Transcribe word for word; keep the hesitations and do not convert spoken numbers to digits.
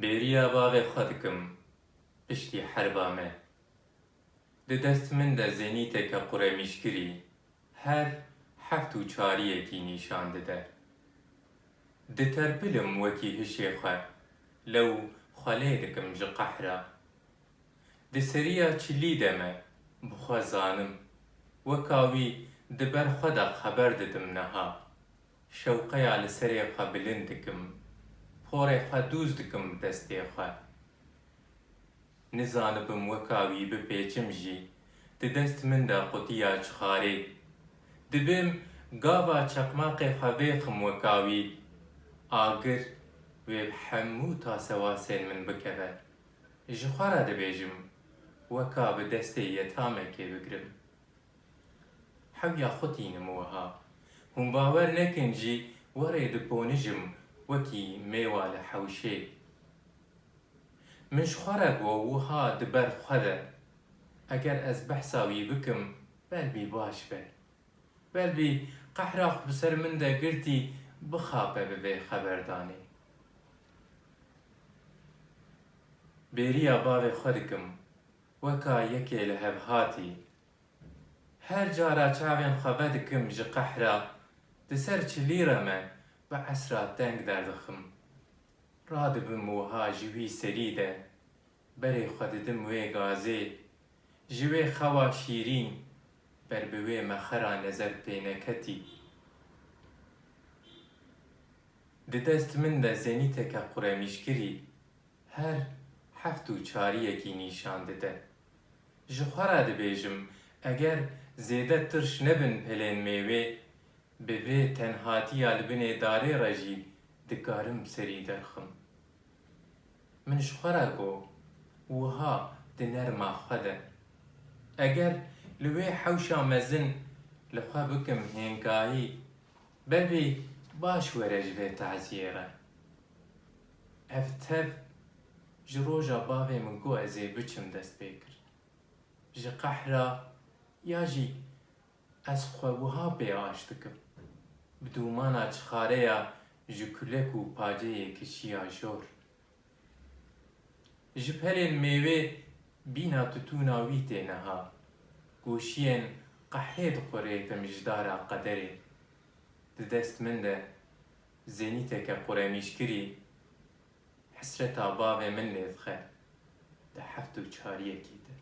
Bêriya bavê xwe dikim, piştî herba me. Di dest min de zênîteke quremîşkirî, her heft û çariyekî nîşan dide. Diterpilim wekî hişê xwe, lew xwe lê dikim ji qehra. Di seriya çilî de me, bi xwe zanim, weka wî di ber xwe de xeber didim niha. Şewqeya li serê xwe bilind dikim, porê xwe dûz dikim bi destê xwe. Nizanibim weka wî bipêçim jî, di dest min de qutiya çixarê. Dibêm gava çeqmaqê xwe vêxim weka wî, agir wê bi hemû tasewasên min bikeve. Ji xwe re dibêjim, weka bi destê yetamekê bigrim. Hewya xwe tînim wiha. Hûn bawer nekin jî werê diponijim wekî mêwa li hewşê. Min ji xwe re got wiha di ber xwe de. Eger ez behsa wî bikim, belbî baş be. Belbî qehra xwe bi ser min de girtî bixape bi vê xeberdanê. Bêriya bavê xwe dikim, weka yekê li hev hatî. Her cara çavên xwe vedikim ji qehra, di ser çilî re me bi esra teng derdixim. Radibim wiha ji wî serî de, berê xwe didim wê gazê, ji wê xewa şîrîn, ber bi wê mexera nezer pê neketî. Di dest min de zênîteke quremîşkirî, her heft û çariyekî nîşan dide. Ji xwe re dibêjim, eger zêde tirş nebin pelên mêwê, bi vê tenhatiya li binê darê re jî dikarim serî derxim. Min ji xwe re got, wiha di nerma xwe de. Eger li wê hewşa mezin li xwe bikim hêngahî, belbî baş were ji vê taziyê re. Ev tev ji roja bavê min got ez ê biçim dest pê kir. Ji qehra ya jî ez xwe wiha pê aş dikim. Bi dûmana çixareya ji kulek û paceyê kişiya jor. Ji pelên mêwê bîna tutûna wî tê niha. Goşiyên qehrê diqurêtim ji dara qederê. Di dest min de zênîteke quremîşkirî hesreta bavê min lê dixe di heft û çariyekî de.